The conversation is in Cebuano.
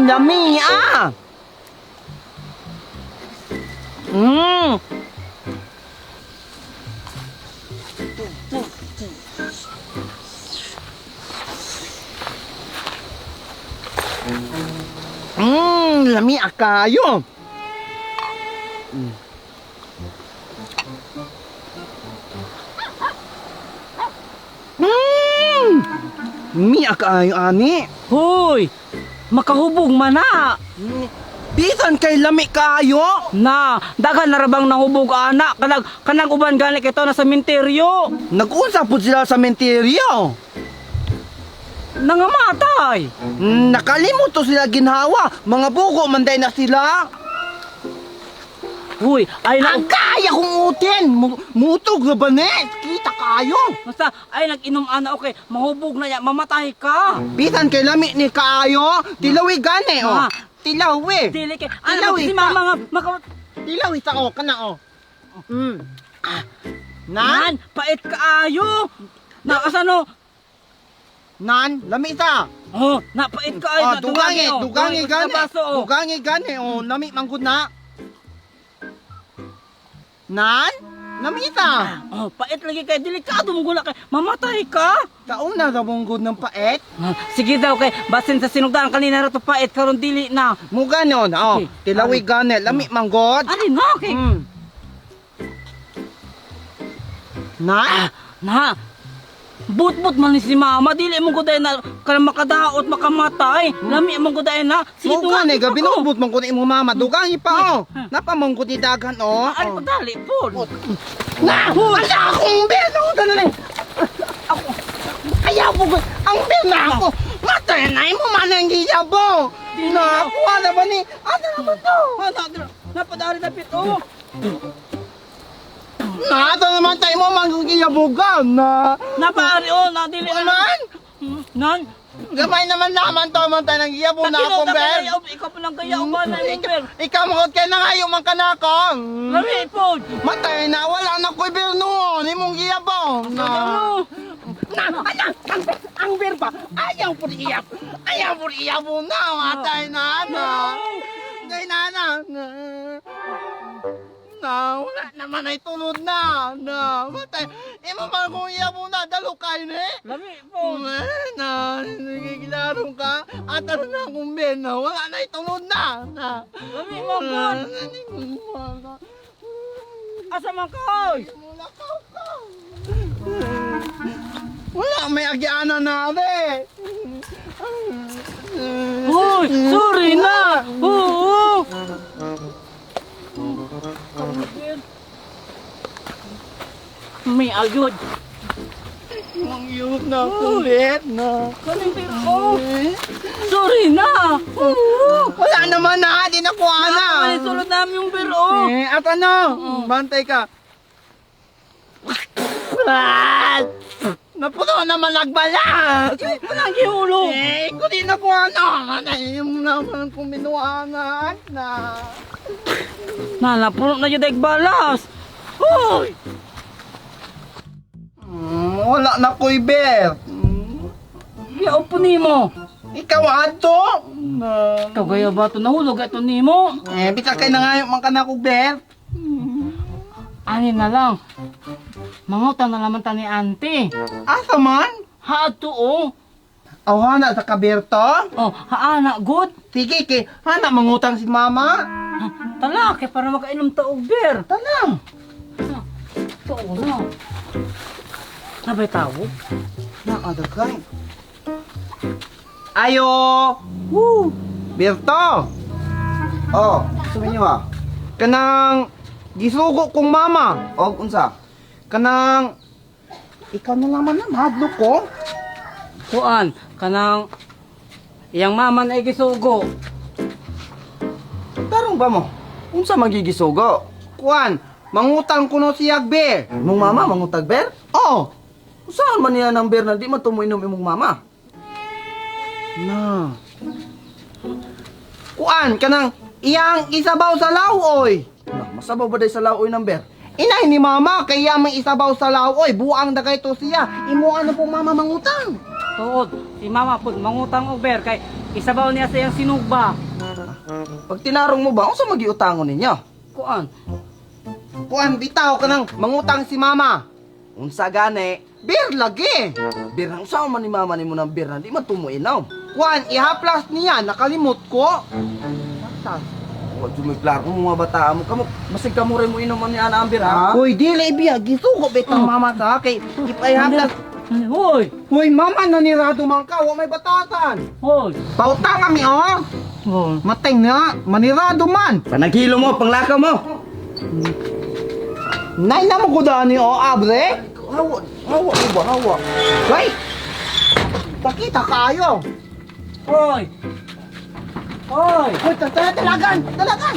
Lami ah. Lami akayo. Mi akayo ani. Hoy! Makahubog man na! Bisan kay lami kayo. Na, daghan na ra bang nahubog ana kanang kanang uban gani kay na sa menteryo. Nag-unsa pud sila sa menteryo. Nangamatay. Nakalimot to sila ginhawa. Mga bugo man day na sila. Hoy, ay na Ang kaya kong utin. Mutog na ba ni? Kita kayo. Basta ay nag-inom ana okay, mahubog na ya, mamatay ka. Bisan kay lami ni kaayo. Tilawi gani oh. Ah. Tilawi. Dili kay ana Tilawi si ka. mama nga maka Tilawi sa oh kana oh. Ah. Nan, nan pait kaayo. Na asa no? nan, lami sa. Oh, na pait kaayo. Oh, Na, dugangi, oh. dugangi Dugangi gani. sa baso, oh. Dugangi gani oh, lami man gud na. Nan, lami sa. Oh, pait lagi kay delikado mo gula kay mamatay ka. Kauna ra mong gud ng paet. Ah, sige daw kay basin sa sinugdan kanina ra to pait karon dili na. Mo ganon, oh. Okay. Tilawi gani, lami man gud. Ani na kay Nan, Ah, na. But-but man ni si mama, dili mo ko dahil na kanang makadaot, makamatay. Lami mo ko dahil na. Sige, mo gani dugangi gabi pa ko. binubot man gud imong mama, dugangi pa oh. Hmm. Napamong gud ni dagan oh. Ay, padali po. Na! Ala akong bel! Ako na Ako. Ayaw ko. Ang bel na ako. Matay na imo man ang giyabo. Na, kuha na ba ni? Ano naman to? Napadali na pito. Na, ito naman tayo mo man ang giyabogan. Na. Napaari oh, na dili na. Naman? Nan. Gamay naman naman to man tayo ng giyabo na Takilo, akong bel. takilo, Ikaw pa lang gaya ba na imong bel. Ikaw mo kay na ngayo man ka na ako. Lami po. Matay na, wala na ko'y bel noon. Imong giyabo. Na. Ano? Na, ala, ang beer ba? Ayaw po iyap. Ayaw po iyap mo na, matay na, na. Day na, na. Na, wala naman ay tulod na. Na, matay. Imo man kung iyap mo na, dalo kayo ni. Lami po. Na, nagigilaro ka. At ano na akong beer na, wala na ay tulod na. Na. Lami mo po. Asa man ka oy? Wala, may agyana na, be. Hoy, sorry na. Oo. May agod. Mangyot na kulit na. Kaning pero oh. Sorry na. Oo. Wala naman na, di nakuha na. Ay, sulod namin yung pero oh. Eh, at ano? Bantay ka. Napuno naman nagbalat. Walang gihulog. Eh, ko di nakuha na. Ay, yung naman kung minuangan na. Na, napuno na yung balas. Hoy! Wala na ko'y ber. Yaw po nimo. Ikaw ato. Na. Ikaw gaya ba ito nahulog ito nimo? Eh, bisa kay nangayo man ka na ko, ber. Ani na lang. Mangutan na naman ta ni ante. Asa man? Haato oh. Aw, hana sa kaberto? Oh, haana good. Sige, kay hana mangutang si mama. Ha, tala kay para makainom ta og beer. Tala. Tuo na. Nabay tawo? Naadagay. Ayo! Woo! Berto! Oh, sa inyo ah. Kanang gisugo kong mama. Og unsa? Kanang ikaw na naman na mahadlok ko. Kuan, kanang iyang mama na igisugo. Tarong ba mo? Unsa magigisugo? Kuan, mangutang kuno siya beer. Imong mama mangutag ber? Oh, Unsaon man niya ng ber na di man tumuinom imong mama? na. Kuan, kanang iyang isabaw sa lawoy. Na, masabaw ba day sa laoy ng ber? Inay ni mama, kaya may isabaw sa laoy, buang na kay to siya. Imo ano po mama mangutang. Tuod, si mama pud mangutang og ber kay isabaw niya sa iyang sinugba. Pag tinarong mo ba, unsa magiutangon ninyo? Kuan, Kuan bitaw ka nang mangutang si mama. Unsa gani? Bir lagi. Bir na, unsa man ni mama nimo ng bir na di man to mo inom. Kuan ihaplas niya, nakalimot ko. Haplas. Wa jud may klaro mo mga bata mo kamo. Basig kamo rin mo inom man ni ana ang bir ha. Hoy, dili biya gisugo bitang mama sa kay ipahaplas. Hoy, Hoy, mama nanirado man ka, wa may batatan. hoy. Pautang kami oh. Hoy. Matay na, manirado man. Panaghilo mo, panglakaw mo. Nay na mo ko dani oh, abre. Hawa, hawa mo ba hawa? Hoy. Pakita kayo. Hoy. Hoy. Hoy, tara, talagan, talagan.